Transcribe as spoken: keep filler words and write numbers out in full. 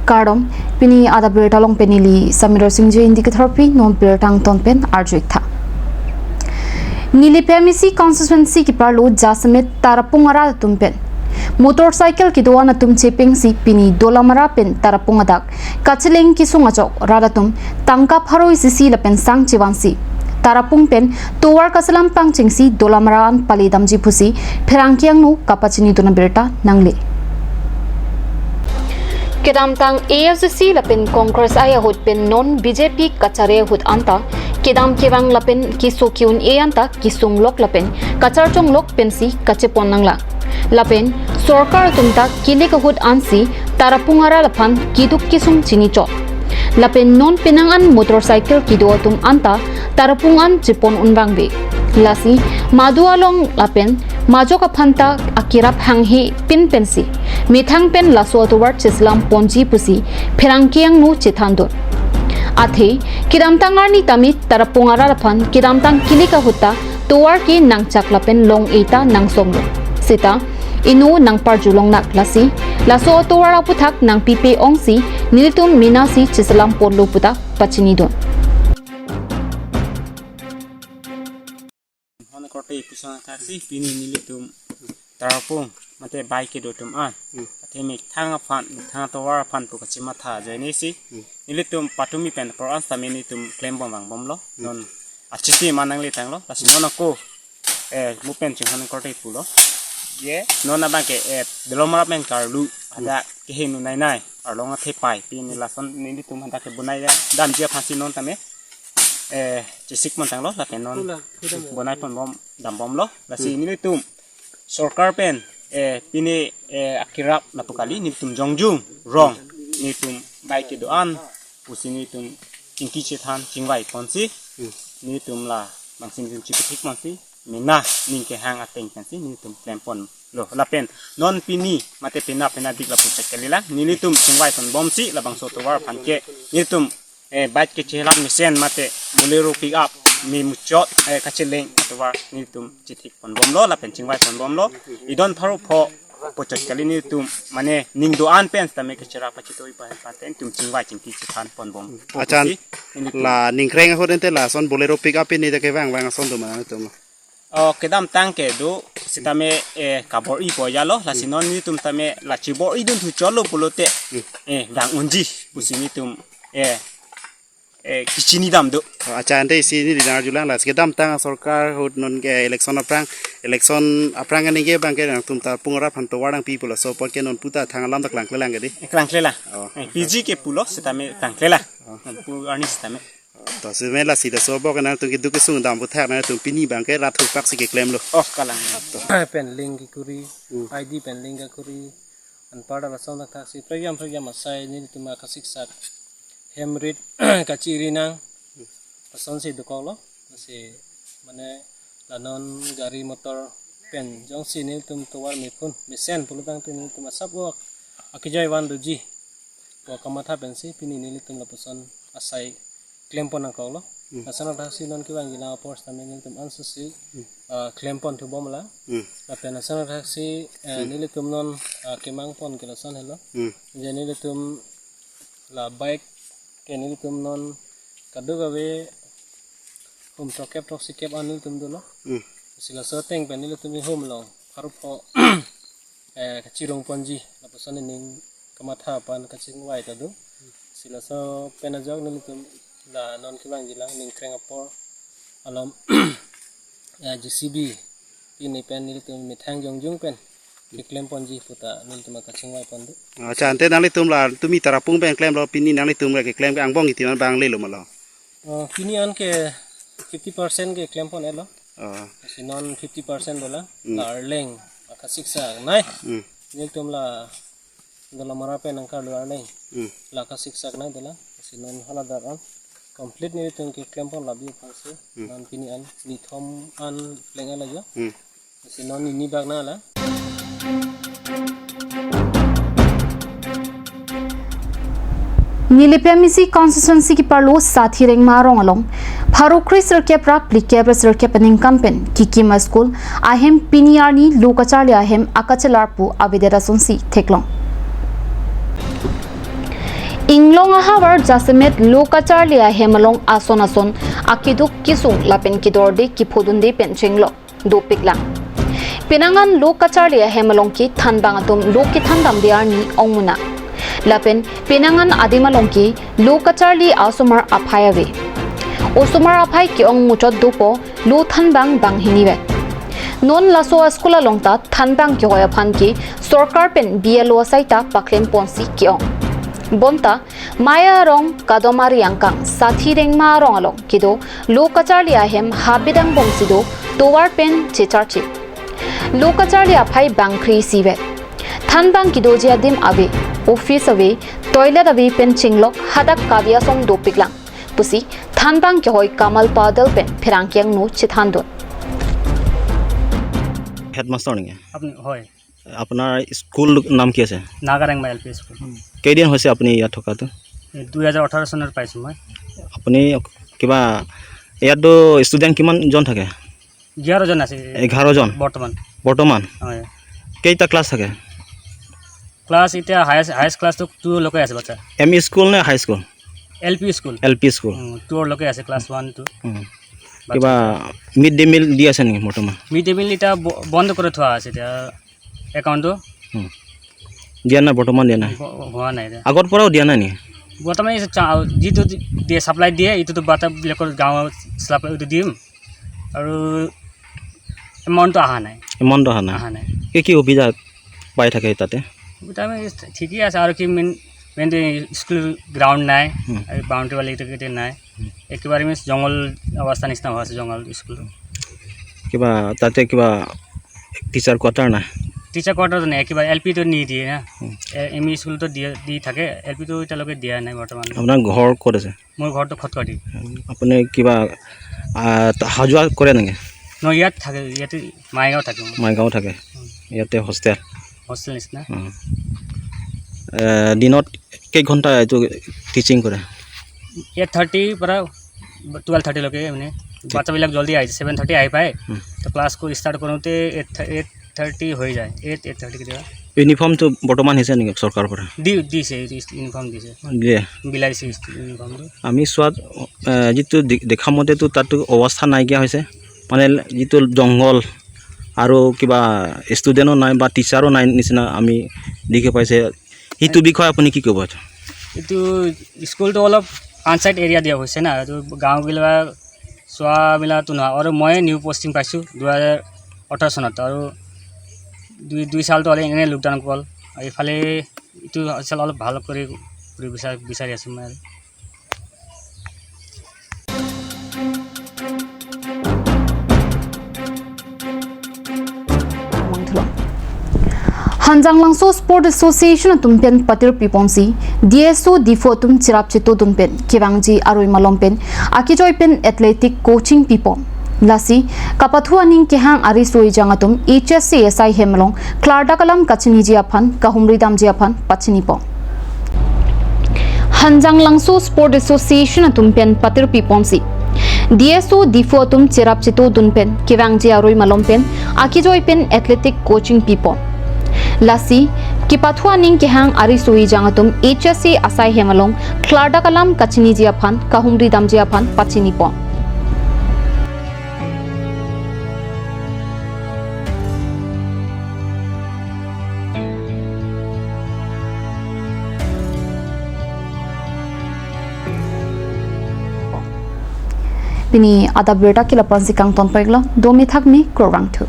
Kardom, pini adap birta along pen neli Samir Singje Ingti Ketharpi, non birta angton pen arju-ik tha. Nilip M A C constituency keparlo jasemet Tarapung arat atum pen motorcycle kedo-an atum chepengsi pini Dolamara pen Tarapung adak kacheleng kesung ajok rat atum tangka pharo isi isi lapen sang chevansi Tarapung pen tovar kaselam pangchengsi Dolamara an pale damji pusi pherangke angno kapachinidun abirta nangle. Kedamtang A S D C lapen Congress ai ahut pen non B J P kachari ahut anta kedam kevang lapen keso ke-un-e anta kesung lok lapen kacharchong lok pensi kachepon nanglang. Lapen sorkar atum ta kilik ahut ansi Tarapung arat aphan keduk kesung chinichot. Lapen non penang an motorcycle kedo atum anta Tarapung an chepon unvangve. Lasi madu along lapen majok aphan ta akirap hanghe pin pensi methang pen laso atovar cheselam ponji pusi pherangke angno chethandun. Athe kedamtang arni tame Tarapung arat aphan kedamtang kilik ahut ta tovar ke nangchak lapen long-e ta nangsomlo. Seta inut nangparjulong nak, lasi laso atovar aputhak nangpipe ongsi nelitum menasi cheselam ponlo puta pachinidun. Hon korte puson thaksi pini nelitum Tarapung mate bike kedo atum an. Hmm. Athe methang aphan, methang tovar aphan pu kachematha ajoine si. Hmm. Nelitum patumi pen apor an sitame nelitum klempon vangbomlo. Hmm. Non achiti manang le tanglo, lasi non ako, eh, mo pen chinghon korte pulo. Ye, non abang ke, eh, Dolamara pen karlu, ada kehingno nainai, arlong athepai, pini lason nelitum hanta ke bonai ya, damji aphansi non tame, eh, chesik mon tanglo, lapen non bonai ponbom, dambomlo, lasi nelitum sorkar pen, eh, pini, eh, akirap lapu kali, nelitum jongjung rong, nelitum bike kedo-an pusi nelitum chingki chethan chingvai ponsi, nelitum la bangsin nelitum chikithik ponsi, mena ning kehang ateng pensi nelitum klemponlo. Lapen non pini mate pena pena dik lapu chek kalilang, nelitum chingvai ponbomsi labangso tovar aphan ke nelitum, eh, bike kechelam mesen mate Bolero pick up me muchot, eh, kacheleng atovar nelitum chithik ponbomlo lapen chingvai ponbomlo. Idon pharo pho pochot kali nelitum mane ning do-an pen sitame kachera pachito-i pa paten tum chingvai chingki chethan ponbom. Achan, pusi nelitum la ningkreng ahut ente lason Bolero pick up pini ta kevang vang ason do mana tum. Oh, kedamtang kedo sitame, eh, kabor-ipo jalo, lasi non nelitum tame la chibor-idun thu cholo pulote, eh, vang unji pusi nelitum, eh, eh, kachini dam do. Oh, achan, ante isi neli nang arjulang, lasi kedamtang sorkar ahut non ke election aphrang, election aphrang aningke abang ke nangtum Tarapung arat aphan tovar nangpi pulo, laso apot ke non puta thang alam ta klangklelang ke dei. Eh, klangklelang. Oh. Eh, P G ke pulo sitame klangklelang. Oh. Nangpu arni sitame. To sitame lasi laso abang ke nangtum keduk kesung dam aputhak nangtum pini abang ke rat thupak si keklemlo. Oh, kalang. To. Pen link kekuri, Hmm. I D pen link kekuri. Anparta lason thakthaksi prekjam prekjam asai nelitum akasiksak hem rit kachiri nang. Lasonsi dokoklo, lasi mane la non gari motor pen jongsi nelitum tovar mephun mesen pulotangte nelitum asap o akejai van doji pu kamatha pensi pini nelitum lapuson asai klempon nangkoklo. Hmm. Lason thakthaksi non kevangji lang apor sitame nelitum ansose, Hmm. ah, klempon thubomlang. Hmm. Lapen lason thakthaksi, eh, Hmm. nelitum non, ah, kemangpon ke lason helo. Hmm. Je nelitum la bike ke nelitum non kadokave hum throkkep throksikep an nelitum dolo. Hmm. Si laso ateng pen nelitum ihum along pharo pho, eh, kachirung ponji lapuson nening kamatha aphan kachingvai ta do. Si laso pen ajok nelitum la non kevangji lang ningkreng apor alom, eh, J C B pini pen nelitum methang jongjung pen keklem ponji puta nelitum akachingvai pon do. Achan, ante nanglitum la tumi Tarapung pen klemlo, pini nanglitum la keklem ke angbong iti man abang lelo malo? Oh, pini an ke fifty percent keklem pon-etlo. Oh. Si non fifty percent dolang. Hmm. La arleng akasiksak nai. Hmm. Nelitum la Dolamara pen nangkarlu arleng. Hmm. La akasiksak nai dolang. Si non hala dar an complete nelitum keklem pon labi aphansi. Hmm. Non pini an nithom an pleng ala jo. Hmm. Si non nini bak nala. Nilip M A C constituency keparlo Sathi Rengma arong along pharo kre sirkep ra phlikep ra sirkep aningkan pen kekim a-school ahem pini arni lo kacharli ahem akachelar pu avedet asonsi theklong. Inglong ahavar jasemet lo kacharli ahem along ason ason akeduk kesung lapen kedorde kephodunde pen chenglok dopiklang. Penang an lo kacharli ahem along ke thanbang atum lo kethandamde arni ongmuna. Lapen penang an adim along ke lo kacharli asomar aphai ave. Osomar aphai ke-ong muchot dopo lo thanbang banghini vet. Non laso a-school along ta thanbang kehoi aphan ke sorkar pen B L O asai ta paklem ponsi ke-ong. Bonta Maya arong, Kadom Ari angkang, Sathi Rengma arong along kedo lo kacharli ahem habit angbongsi do tovar pen checharche. Lo kacharli aphai bangkri isi vet. Thanbang kedoji adim ave, office ave, toilet ave pen chenglok hadak kavi ason dopiklang pusi thanbang kehoi Kamal Padel pen pherangke angno chethandun. Headmaster নেকি? আপুনি হয়। আপোনাৰ স্কুল নাম কি আছে? নাগাৰেংমা এল P school. কেইদিন হৈছে আপুনি ইয়াত থকাটো? এই দুই হাজাৰ ওঠৰ চনত পাইছোঁ মই। আপুনি কিবা ইয়াততো ষ্টুডেণ্ট কিমানজন থাকে? এঘাৰজন আছে এঘাৰজন। বৰ্তমান। বৰ্তমান হয়। কেইটা ক্লাছ থাকে? ক্লাছ এতিয়া হায়েষ্ট হায়েষ্ট ক্লাছটো টুলৈকে আছে বাচ্চা। এম ই স্কুল নে high school? L P school. L P school. টুলৈকে আছে, ক্লাছ ওৱান টু। উম। কিবা মিড ডে মিল দি আছে নেকি বৰ্তমান? মিড ডে মিল এতিয়া ব- বন্ধ কৰি থোৱা আছে এতিয়া একাউণ্টটো। উম। দিয়া নাই, বৰ্তমান দিয়া নাই। ব- হোৱা নাই এতিয়া। আগৰ পৰাও দিয়া নাই নেকি? বৰ্তমান এই চা- যিটো দিয়ে ছাপ্লাই দিয়ে, এইটোতো বাটাবিলাকৰ গাঁৱৰ ছাপ্লাইটো দিম আৰু এমাউণ্টটো অহা নাই। এমাউণ্ট অহা নাই। অহা নাই। কি কি সুবিধা পাই থাকে তাতে? গোটেই আমি ঠিকেই আছে আৰু কি মেইন মেইনটো স্কুল গ্ৰাউণ্ড নাই হুম। আৰু বাউণ্ডেৰী ৱাল এইটো গোটেই নাই। একেবাৰে মিনছ জংঘল অৱস্থা নিচিনা হৈ আছে জংঘল স্কুলটো। কিবা তাতে কিবা টিচাৰ কোৱাৰ্টাৰ নাই? টিচাৰ কোৱাৰ্টাৰটো নাই, একেবাৰে এল পিটো নিদিয়ে না। হুম। এম ই স্কুলটো দিয়ে দি থাকে, এল পিটো এতিয়ালৈকে দিয়া নাই বৰ্তমান। আপোনাৰ ঘৰ ক'ত আছে? মোৰ ঘৰটো খটখটি। আপুনি কিবা আহ, অহা যোৱা কৰে নেকি? ন ইয়াত থাকে, ইয়াতে মাইগাঁও থাকে মই। মাইগাঁও থাকে, ইয়াতে হোষ্টেল। হোষ্টেল নিচিনা। উম। এ, দিনত কেই ঘণ্টা এইটো টিচিং কৰে? এইট থাৰ্টিৰ পৰা টুৱেলভ থাৰ্টিলৈকে মানে বাচ্চাবিলাক জল্দি আহি যায়, ছেভেন থাৰ্টি আহি পায়। হুম। তো ক্লাছটো ষ্টাৰ্ট কৰোঁতে এইট এইট থাৰ্টি হৈ যায়, এইট এইট থাৰ্টি কেতিয়াবা। ইউনিফৰ্মটো বৰ্তমান হৈছে নেকি চৰকাৰৰ পৰা? দি দিছে, ইউনিফৰ্ম দিছে, দিয়ে। বিলাইছে ইউনিফৰ্মটো। আমি চোৱাত এ, যিটো দে- দেখা মতেতো তাততো অৱস্থা নাইকিয়া হৈছে, মানে যিটো জংঘল আৰু কিবা ষ্টুডেণ্টো নাই বা টিচাৰো নাই নিচিনা আমি দেখি পাইছে। সেইটো বিষয়ে আপুনি কি ক'ব? এইটো স্কুলটো অলপ আনচাইড এৰিয়া দিয়া হৈছে না, এইটো গাঁওগিলা চোৱা মেলাটো নহয়। আৰু মই নিউ পষ্টিং পাইছোঁ দুহেজাৰ ওঠৰ চনত, আৰু দুই দুই চালটো হ'লে এনেই লকডাউন গ'ল। আৰু এইফালে এইটো আচল অলপ ভাল কৰি কৰি বিচাৰ বিচাৰি আছোঁ মই আৰু। Hanjanglangso Sport Association atum pen patir piponsi D S O Diphu atum cherap chetodun pen kevangji arui malom pen akejoi pen athletic coaching pipon. Lasi kapathu aning kehang ari soi jang atum H S A asai hem along klardak alam kachiniji aphan kahumri damji aphan pachinipon. Hanjanglangso Sport Association atum pen patir piponsi D S O Diphu atum cherap chetodun pen kevangji arui malom pen akejoi pen athletic coaching pipon. Lasi kepathu aning kehang ari soi jang atum H S A asai hem along klardak alam kachiniji aphan kahumri damji aphan pachinipon. Pini adap abirta ke lapu-ansi kangton pon-iklo, domi thakmi, kurvangthu.